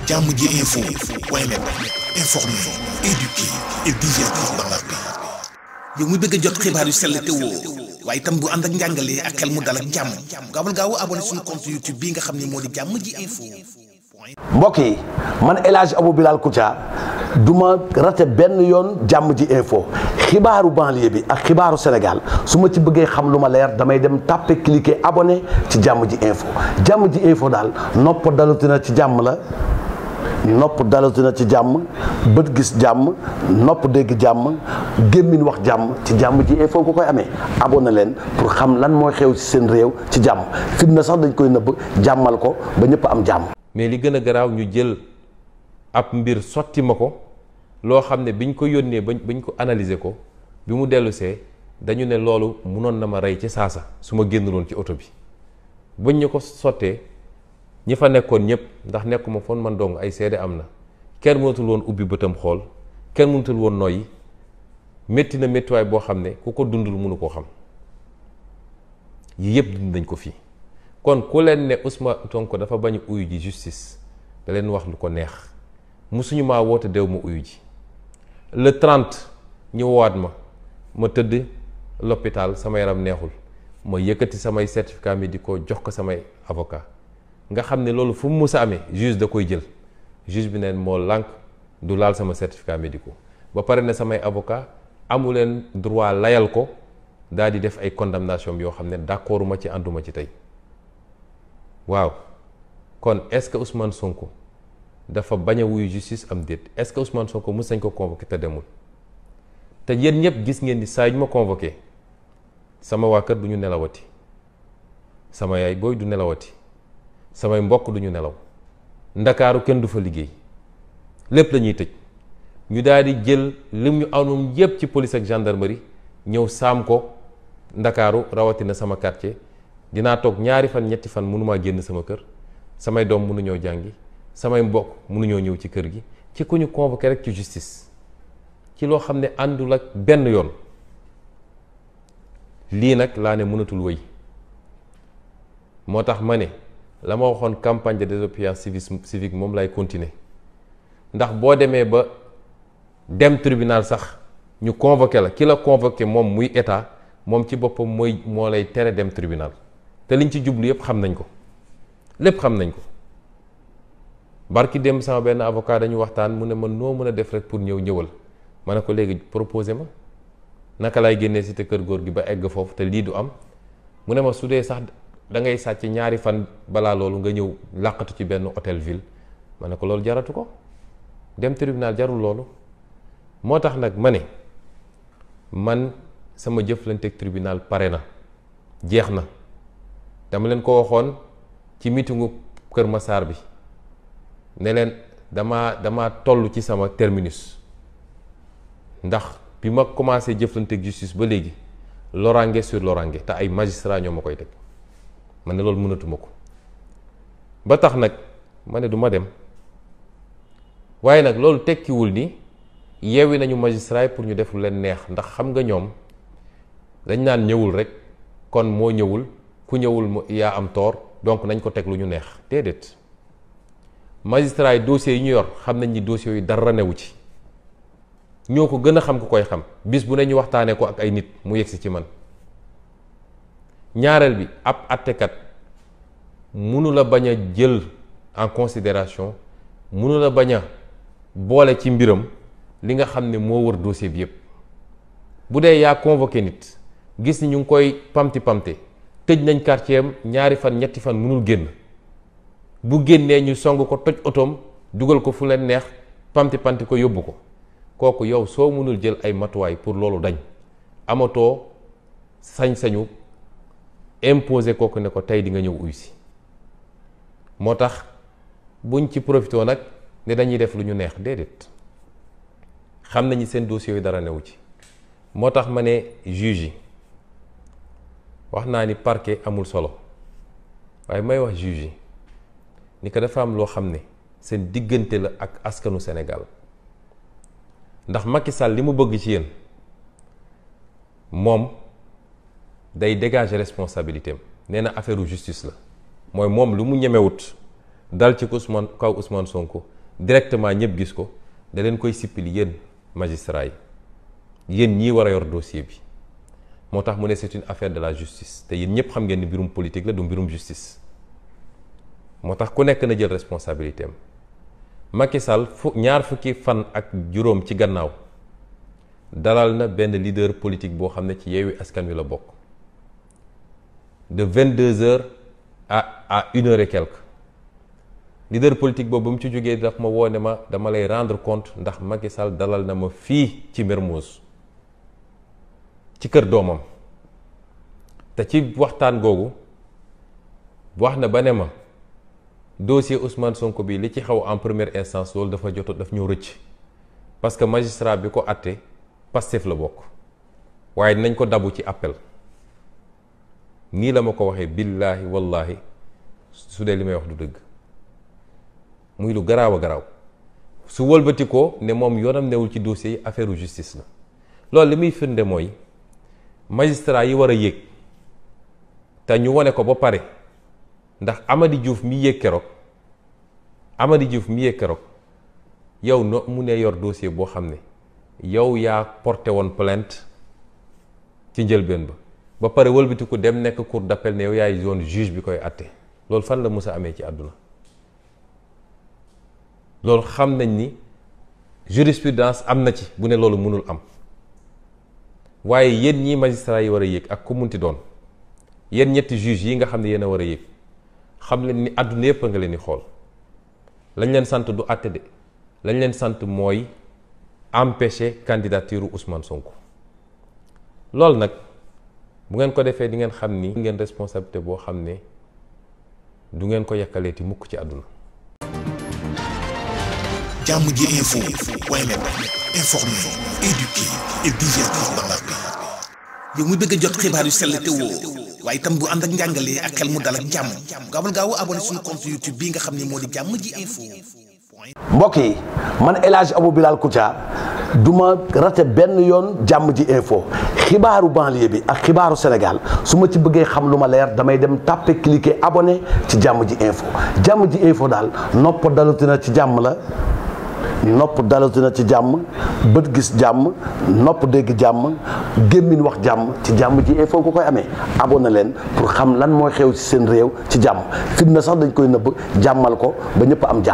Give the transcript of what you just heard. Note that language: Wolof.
jammjinfos point net, informer, éduquer et divertir dans la paix. yow mu bëgg jot xibaar yu sell te woo waaye itam bu ànd ak njàngalee ak xel mu dal ak jàmm gaawal gaaw abonné suñu compte YouTube bi nga xam ne moo di Jammj info. mbokk yi man El Hadj Abou Bilal Koutia duma rate benn yoon Jammj info xibaaru banlieue bi ak xibaaru Sénégal su ma ci bëggee xam lu ma leer damay dem tàppe cliquer abonné ci Jammj info. Jammj info daal nopp dalutina ci jàmm la. nopp dalatina ci jàmm bët gis jàmm nopp dégg jàmm gémmiñ wax jàmm ci Jammj info ko koy amee abonné leen pour xam lan mooy xew ci seen réew ci jàmm fitna sax dañ koy nëbb jàmmal ko ba ñëpp am jàmm. mais li gën a garaaw ñu jël ab mbir sotti ma ko loo xam ne biñ ko yónnee bañ ko analyser ko bi mu dellusee dañu ne loolu munoon na ma rey ci saasa su ma génnuloon ci oto bi bañ ñu ko sottee ñi fa nekkoon ñëpp ndax nekkuma foon man dong ay seede am na kenn mënatul woon ubbi bëtam xool kenn mënatul woon noyyi métti na méttiwaay boo xam ne ku ko dundul mënu koo xam yii yëpp dund nañ ko fii kon ku leen ne Ousmane Sonko dafa bañ uyu ji justice da leen wax lu ko neex musuñu maa woote dew ma uyu ji le 30 ñu woowaat ma tëdd l'hôpital sama yaram neexul ma yëkkati samay certificat médicaux jox ko samay avocat nga xam ne loolu fu mu mus a amee juge da koy jël juge bi neen moo lànk du laal sama certificat médicaux ba pare ne samay avocat amu leen droit layal ko daal di def ay condamnation yoo xam ne d'accorduma ci ànduma ci tey waaw kon est-ce que Ousmane Sonko dafa bañ a wuyu justice am déet est-ce que Ousmane Sonko mës nañ ko convoqué te demul te yéen ñëpp gis ngeen ni saa yu ma convoqué sama waa kër du ñu nelawati sama yaay booy du nelawati samay mbokk duñu nelaw ndakaaru kenn du fa liggéey lépp la ñuy tëj ñu daal di jël lim ñu amoon yépp ci police ak gendarmerie ñëw saam ko ndakaaru rawatina sama quartier dinaa toog ñaari fan ñetti fan mënumaa génn sama kër samay doom mënuñoo jàngi samay mbokk mënuñoo ñëw ci kër gi ci ku ñu convoqué rek ci justice ci loo xam ne àndul ak benn yoon lii nag laa ne mënatul wëy moo tax ma ne la ma waxoon campagne de désobéissance civique moom lay continuer ndax boo demee ba dem tribunal sax ñu convoqué la ki la convoqué moom muy état moom ci boppam moo lay tere dem tribunal te liñ ci jublu yépp xam nañ ko lépp xam nañ ko barki dem sama benn avocat dañu waxtaan mu ne man noo mën a def rek pour ñëwal ma ne ko léegi proposé ma naka lay génnee cité kër góor gi ba egg foofu te lii du am mu ne ma su dee sax da ngay sàcc ñaari fan balaa loolu nga ñëw làqatu ci benn hôtel ville ma ne ko loolu jaratu ko dem tribunal jarul loolu moo tax nag ma ne man sama jëflanteeg tribunal pare na jeex na dama leen ko waxoon ci meetingu Kër Massar bi ne leen dama toll ci sama terminus ndax bi ma commencé jëflanteeg justice ba léegi loraange sur loraange te ay magistrat ñoo ma koy teg man ne loolu mënatuma ko ba tax nag ma ne du ma dem waaye nag loolu tekkiwul ni yeewi nañu magistrat pour ñu def lu leen neex ndax xam nga ñoom dañ naan ñëwul rek kon moo ñëwul ku ñëwul yaa am tort donc nañ ko teg lu ñu neex déedéet magistrat yi dossiers yi ñu yor xam nañ ni dossiers yu dara newu ci ñoo ko gën a xam ku koy xam bis bu ne ñu waxtaanee ko ak ay nit mu yegsi ci man ñaareel bi ab attekat mënu la bañ a jël en considération mënu la bañ a boole ci mbiram li nga xam ne moo wër dossier bi yépp bu dee yaa convoqué nit gis ni ñu ngi koy pamti tëj nañ quartier am ñaari fan ñetti fan mënul génn bu génnee ñu song ko toj otoom dugal ko fu leen neex pamti ko yóbbu ko kooku yow soo mënul jël ay matuwaay pour loolu dañ amatoo sañ-sañu imposer kooku ne ko tey di nga ñëw uy si moo tax buñ ci profité nag ne dañuy def lu ñu neex déedéet xam nañu seen dossier yi dara newu ci moo tax ma ne juge yi wax naa ni parquet amul solo waaye may wax juge yi ni ko dafa am loo xam ne seen diggante la ak askanu Sénégal ndax Macky Sall li mu bëgg ci yéen moom day dégager responsabilité am nee na affaire justice la mooy moom lu mu ñemewut dal ci kaw Ousmane Sonko directement ñëpp gis ko da leen koy sippili yéen magistrat yi yéen ñii war a yor dossier bi moo tax mu ne c'est une affaire de la justice te yéen ñëpp xam ngeen ni mbirum politique la du mbirum justice moo tax ku nekk na jël responsabilité am Macky Sall ñaar fukki fan ak juróom ci gannaaw dalal na benn leader politique boo xam ne ci Yewwi Askan Wi la bokk de 22h à 1h et quelques leader politique boobu ba mu ci jógee daf ma woo ne ma dama lay rendre compte ndax Macky Sall dalal na ma fii ci Mermoz ci kër doomam te ci waxtaan googu wax na ba ne ma dossier Ousmane Sonko bi li ci xaw en première instance loolu dafa daf ñëw rëcc parce que magistrat bi ko àtte Pastef la bokk waaye dinañ ko dabu ci appel nii la ma ko waxee billaahi wallaahi su dee li may wax du dëgg muy lu garaaw a garaaw su wëlbati ko ne moom yoonam newul ci dossier yi affaire justice la loolu li muy firnde mooy magistrat yi war a yéeg te ñu wone ko ba pare ndax Amady Diouf mi yéeg keroog yow no mu ne yor dossier boo xam ne yow yaa porté woon plainte ci njëlbeen ba pare wëlbati ko dem nekk cour d'appel ne yow yaay zone juge bi koy atte loolu fan la mës a amee ci àdduna loolu xam nañ ni jurisprudence am na ci bu ne loolu mënul am waaye yéen ñii magistrat yi war a yéeg ak ku munti doon yéen ñetti juge yi nga xam ne yéen a war a yéeg xam leen ni àdduna yépp a nga leen di xool lañ leen sant du àtte de lañ leen sant mooy empêcher candidature Ousmane Sonko loolu nag bu ngeen ko defee di ngeen xam ni ngeen responsabilité boo xam ne du ngeen ko yakkaleeti mukk ci àdduna. jammjinfos point net informer, éduquer et divertir dans la paix. yow muy bëgg a jot xibaar yu sell te woo waaye itam bu ànd ak njàngalee ak xel mu dal ak jàmm gaawal gaaw abonné suñu compte YouTube bii nga xam ne moo di Jammj info. mbokk yi man El Hadj Abou Bilal Koutia du ma rate benn yoon Jammj info xibaaru banlieue bi ak xibaaru Sénégal su ma ci bëggee xam lu ma leer damay dem tàppe cliquer abonné ci Jammj info Jammj info daal nopp dalutina ci jàmm la. nopp dalatina ci jàmm bët gis jàmm nopp dégg jàmm gémmiñ wax jàmm ci Jammj info ko koy amee abonné leen pour xam lan mooy xew ci seen réew ci jàmm fitna sax dañ koy nëbb jàmmal ko ba ñëpp am jàmm